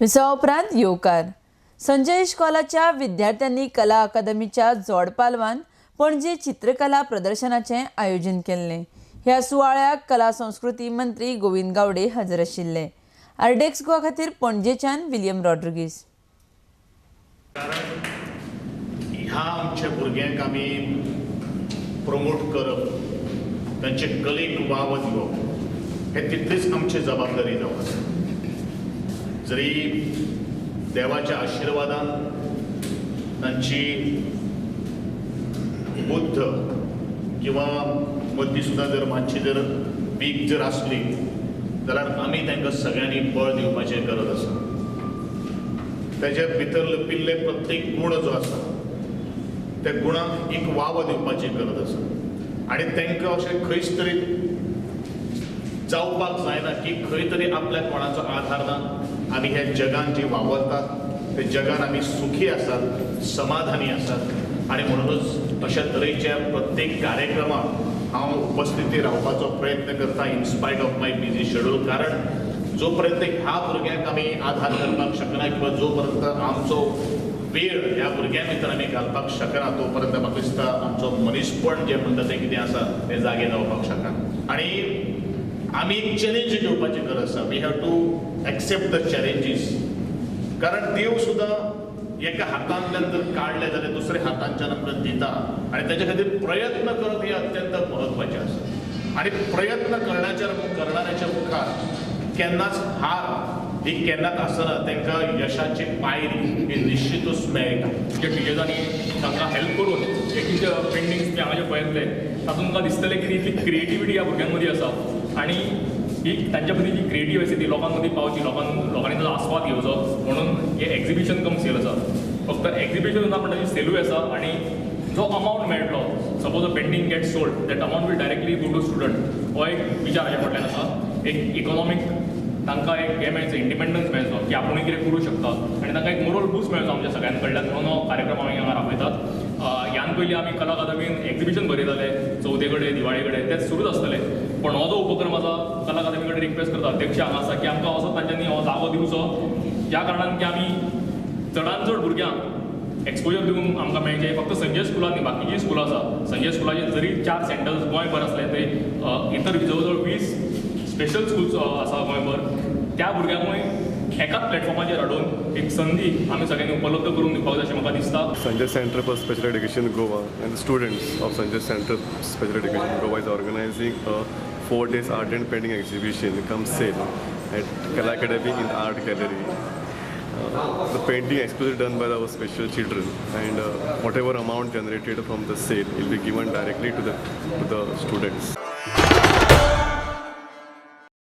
विसवा उपरांत येवकार. संजय इश्कॉलाच्या विद्यार्थ्यांनी कला अकादमीच्या जोड पालवान पणजे चित्रकला प्रदर्शनाचें आयोजन केल्लें. ह्या सुवाळ्याक कला संस्कृती मंत्री गोविंद गावडे हजर आशिल्ले. आरडीएक्स गोवा खातीर पणजेच्यान विलियम रॉड्रिगीस. कारण ह्या आमच्या भुरग्यांक आमी प्रमोट करप, तांचे कलेक वाव दिवप हे तितलीच आमची जबाबदारी जावन आसा. जरी देवाच्या आशिर्वादान तांची बुद्ध किंवा मती सुद्दां जर मातशी जर वीक जर आसली जाल्यार आमी तांकां सगळ्यांनी बळ दिवपाचें गरज आसा. ताच्या भितर लपिल्ले प्रत्येक गूण जो आसा त्या गुणांक एक वाव दिवपाची गरज आसा आनी तांकां अशें खंयच तरी जावपाक जायना की खंय तरी आपल्याक कोणाचो आधार ना. आमी ह्या जगान जी वावरतात त्या जगान आमी सुखी आसात, समाधानी आसात आनी म्हणूनच अशा तरेच्या प्रत्येक कार्यक्रमाक हांव उपस्थिती रावपाचो प्रयत्न करता in spite of my busy schedule. कारण जो पर्यंत ह्या भुरग्यांक आमी आधार करपाक शकना किंवा जो पर्यंत आमचो वेळ ह्या भुरग्यां भितर आमी घालपाक शकना तो पर्यंत म्हाका दिसता आमचो मनीसपण जें म्हणटा तें कितें आसा तें जागें जावपाक शकना. आनी आमी एक चॅलेंज घेवपाची गरज आसा. We have to accept the challenges. कारण देव सुद्दां एका हातांतल्यान जर काडलें जाल्यार दुसऱ्या हातांच्यान आमकां दिता आनी ताच्या खातीर प्रयत्न करप हें अत्यंत म्हत्वाचें आसा. आनी प्रयत्न करणाऱ्याच्या मुखार केन्नाच हार ही केन्नाच आसना, तांकां यशाची पायरी ही निश्चितूच मेळटा. जे टिचर्सांनी तांकां हेल्प करून एक पेंटिंग्स तुमी हांगा जे पळयतले तातूंत तुमकां दिसतलें की इतली क्रिएटिविटी ह्या भुरग्यां मदीं आसा आनी ही तांच्या मदीं जी क्रिएटीव आसा ती लोकां मदीं पावची, लोकांनी ताचो आस्वाद घेवचो म्हणून हें एक्झिबिशन कम सेल आसा. फक्त एक्झिबिशन ना पण ताची सेलूय आसा आनी जो अमावंट मेळटलो, suppose a painting get sold, that amount will directly go to student. हो एक विचार हाज्या फाटल्यान आसा. एक इकॉनॉमीक तांकां एक हें मेळचें, इंडिपेंडन्स मेळचो की आपुणूय कितें करूं शकता आनी तांकां एक मोरल बूस्ट मेळचो आमच्या सगळ्यां कडल्यान म्हणून हो कार्यक्रम आमी हांगा राबयतात. ह्यान पयलीं आमी कला अकादमीन एक्झिबिशन भरयताले चवथे कडेन, दिवाळे कडेन, तें सुरूच आसतलें. पण हो जो उपक्रम आसा कला अकादमी कडेन रिक्वेस्ट करता, अध्यक्ष हांगा आसा की आमकां असो तांच्यांनी हो जागो दिवचो ज्या कारणान की आमी चडान चड भुरग्यांक एक्सपोजर दिवंक आमकां मेळचें. फक्त संजय स्कुलान न्ही, बाकीचीं स्कुलां आसा. संजय स्कुलाचे जरी 4 सेंटर्स गोंयभर आसले तरी इतर जवळ जवळ 20 स्पेशल स्कूल्स आसा गोंयभर. त्या भुरग्यांकूय एकाच प्लॅटफॉर्माचेर हाडून एक संदी आमी सगळ्यांनी उपलब्ध करून दिवपाक जाय अशें म्हाका दिसता. Sanjay Center for Special Education Goa and the students of Sanjay Center Special Education Goa is organizing a 4 days art and painting exhibition cum sale at Kala Academy in Art Gallery. The painting exclusively done by our special children, and whatever amount generated from the sale will be given directly to the students.